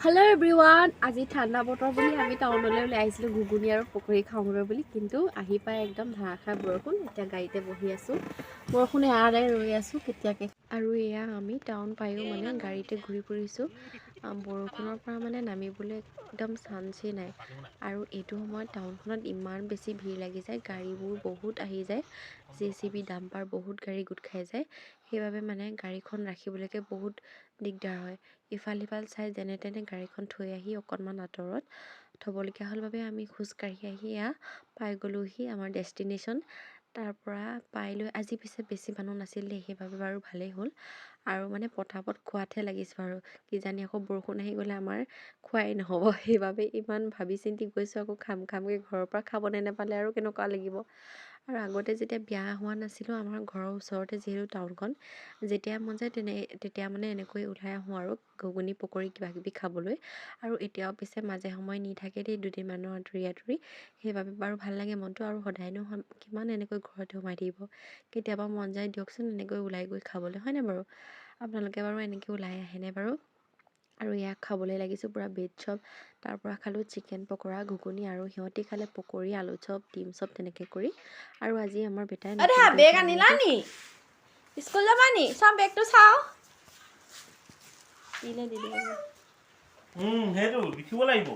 Hello' everyone, আজি ঠাণ্ডা বতৰ বুলি আমি টাউনলৈ ওলাই আহিছিলোঁ ঘুগুনি আৰু পকৰি খাওঁগৈ বুলি। কিন্তু আহি পাই একদম ধাৰাসাৰ বৰষুণ। এতিয়া গাড়ীতে বহি আছোঁ, বৰষুণ এৰালে ৰৈ আছোঁ কেতিয়াকে। আৰু এয়া আমি টাউন পায়ো মানে গাড়ীতে ঘূৰি ফুৰিছোঁ। বৰষুণৰ পৰা মানে নামিবলৈ একদম চান্সেই নাই। আৰু এইটো সময়ত টাউনখনত ইমান বেছি ভিৰ লাগি যায়, গাড়ীবোৰ বহুত আহি যায়, জেচিবি, ডাম্পাৰ বহুত গাড়ী গোট খাই যায়। সেইবাবে মানে গাড়ীখন ৰাখিবলৈকে বহুত দিগদাৰ হয়। ইফাল সিফাল চাই যেনে তেনে গাড়ীখন থৈ আহি অকণমান আঁতৰত থ'বলগীয়া হ'ল বাবে আমি খোজকাঢ়ি আহি এয়া পাই গ'লোহি আমাৰ ডেষ্টিনেশ্যন। তাৰ পৰা পাই লৈ আজি পিছে বেছি মানুহ নাছিল দেই, সেইবাবে বাৰু ভালেই হ'ল। আৰু মানে পটাপট খোৱাতহে লাগিছোঁ আৰু কিজানি আকৌ বৰষুণ আহি গ'লে আমাৰ খোৱাই নহ'ব। সেইবাবে ইমান ভাবি চিন্তি গৈছোঁ, আকৌ খাম খামকৈ ঘৰৰ পৰা খাবলৈ নাপালে আৰু কেনেকুৱা লাগিব। আৰু আগতে যেতিয়া বিয়া হোৱা নাছিলোঁ, আমাৰ ঘৰৰ ওচৰতে যিহেতু টাউনখন, যেতিয়া মন যায় তেতিয়া মানে এনেকৈ ওলাই আহোঁ আৰু ঘুগুনি, পকৰি কিবা কিবি খাবলৈ। আৰু এতিয়াও পিছে মাজে সময়ে নি থাকে দেই দুদিনমানৰ আঁতৰি আঁতৰি। সেইবাবে বাৰু ভাল লাগে মনটো। আৰু সদায়নো কিমান এনেকৈ ঘৰতে সোমাই থাকিব, কেতিয়াবা মন যায় দিয়কচোন এনেকৈ ওলাই গৈ খাবলৈ, হয়নে বাৰু? আপোনালোকে বাৰু এনেকৈ ওলাই আহেনে বাৰু? আৰু ইয়াক খাবলৈ লাগিছোঁ পূৰা ভেজ চপ। তাৰ পৰা খালোঁ চিকেন পকৰা, ঘুগুনি আৰু সিহঁতি খালে পকৰি, আলু চপ, ডিম চপ তেনেকৈ কৰি। আৰু আজি আমাৰ বেটাই অ দেহা, নতুনকৈ বেগ কিনা আনিলা এইটো নি? স্কুল যাবা নি? চাওঁ, বেগটো চাওঁ। দিলে দি দিব। সেইটো লিখিব লাগিব।